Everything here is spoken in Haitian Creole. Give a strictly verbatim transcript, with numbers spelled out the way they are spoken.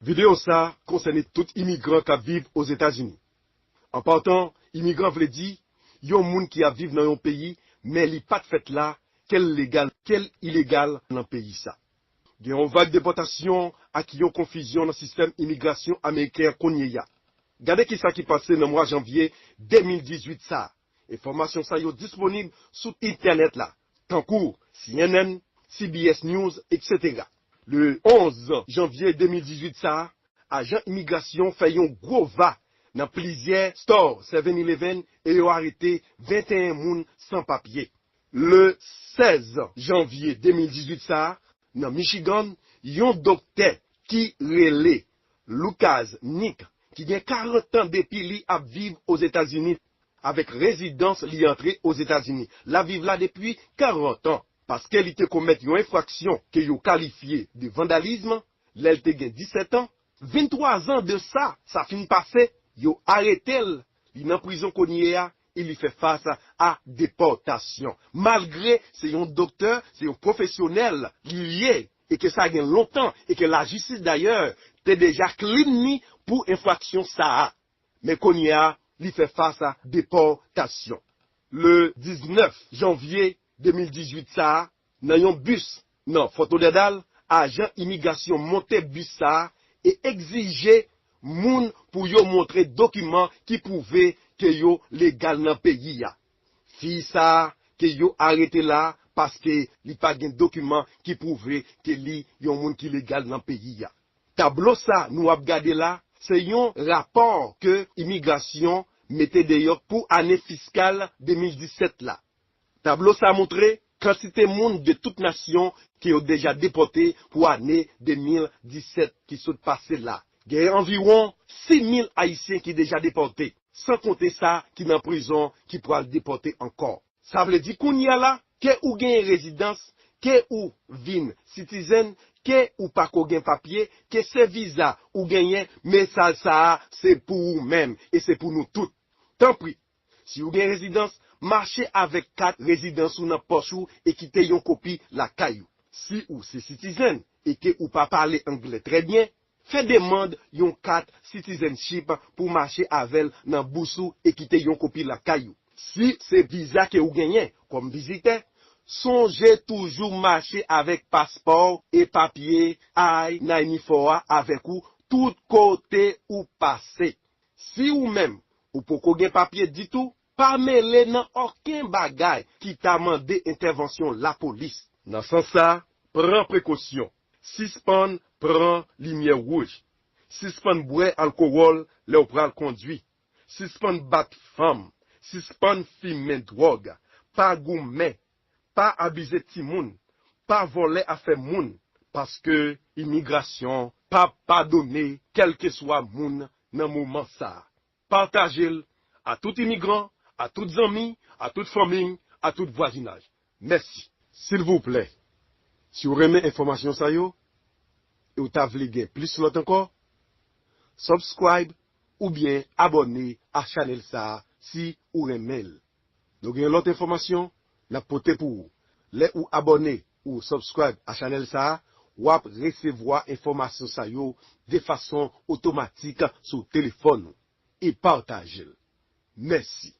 Videyo sa a konsène tout imigran k ap viv Ozetazini. An patan, imigran vle di yon moun ki ap viv nan yon peyi, men li pa t fèt la, ke l legal, ke l ilegal nan peyi sa. Gen yon vag depòtasyon ak yon konfizyon nan sistèm imigrasyon ameriken an kounye a. Gade kisa ki pase nan mwa janvye de mil dizuit sa a. Enfòmasyon sa yo disponib sou entènèt la, tankou C N N, C B S News, et cetera. Le onz janvye de mil dizuit sa a, ajan imigrasyon fè yon gwo va nan plizyè store, Seven Eleven, e yo arete venteyen moun san papye. Le sèz janvye de mil dizuit sa a, nan Michigan, yon doktè ki rele Lucas Nick, ki gen karant an depi li ap viv Ozetazini, avèk rezidans li antre Ozetazini. L ap viv la depi karant an, paske li te komèt yon enfraksyon ke yo kalifye de vandalism lè l te gen disèt an. Venntwa zan de sa, sa fin pase, yo arete l, li nan prizon kounye a, e li fè fas a depòtasyon. Malgre se yon doktè, se yon pwofesyonèl li ye, e ke sa gen lontan, e ke lajistis dayè te deja clean li pou enfraksyon sa a. Men kounye a, li fè fas a depòtasyon. Le diznèf janvye de mil dizuit sa a, nan yon bis nan Fort Lauderdale, ajan imigrasyon monte bis sa a e egzije moun pou yo montre dokiman ki pwouve ke yo legal nan peyi a. Fi sa a ke yo arete la, paske li pa gen dokiman ki pwouve ke li yon moun ki legal nan peyi a. Tablo sa nou ap gade la, se yon rapò ke imigrasyon mete deyò pou ane fiskal de mil disèt la. Tablo sa montre kantite moun de tout nasyon ke yo deja depòte pou ane de mil disèt ki sot pase la. Gen anviwon sis mil Ayisyen ki deja depòte, san konte sa ki nan prizon ki pral depòte ankò. Sa vle di kounye a la, ke ou genyen rezidans, ke ou vin citizen, ke ou pako gen papye, ke se viza ou genyen, mesaj sa a se pou ou menm e se pou nou tout. Tanpri, si ou gen rezidans, mache avèk kat rezidans ou nan pòch ou e kite yon kopi lakay ou. Si ou se citizen e ke ou pa pale anglè trè byen, fè demann yon kat citizenship pou mache avè l nan bous ou e kite yon kopi lakay ou. Si se viza ke ou genyen kòm vizitè, sonje toujou mache avèk paspò w e papye I ninety-four a avèk ou tout kote ou pase. Si ou menm, ou poko gen papye ditou, pa mele nan okenn bagay ki ta mande entèvansyon lapolis. Nan sans sa, pran prekosyon. Sispann pran limyè wouj. Sispann bwè alkowòl lè w pral kondwi. Sispann bat fanm. Sispann fimen dwòg. Pa goumen. Pa abize timoun. Pa vòlè afè moun. Paske imigrasyon p ap padone kèlkeswa moun nan moman sa a. Pataje l a tout imigran, a tout zanmi, a tout fanmi, a tout vwazinaj. Mèsi. Silvouplè, si w renmen enfòmasyon sa yo, e w ta vle gen plis lòt ankò, subscribe oubyen abòne a chanèl sa a si ou renmen l. Nou gen lòt enfòmasyon n ap pote pou ou. Lè ou abòne ou subscribe a chanèl sa a, w ap resevwa enfòmasyon sa yo de fason otomatik sou telefòn ou. E pataje l. Mèsi.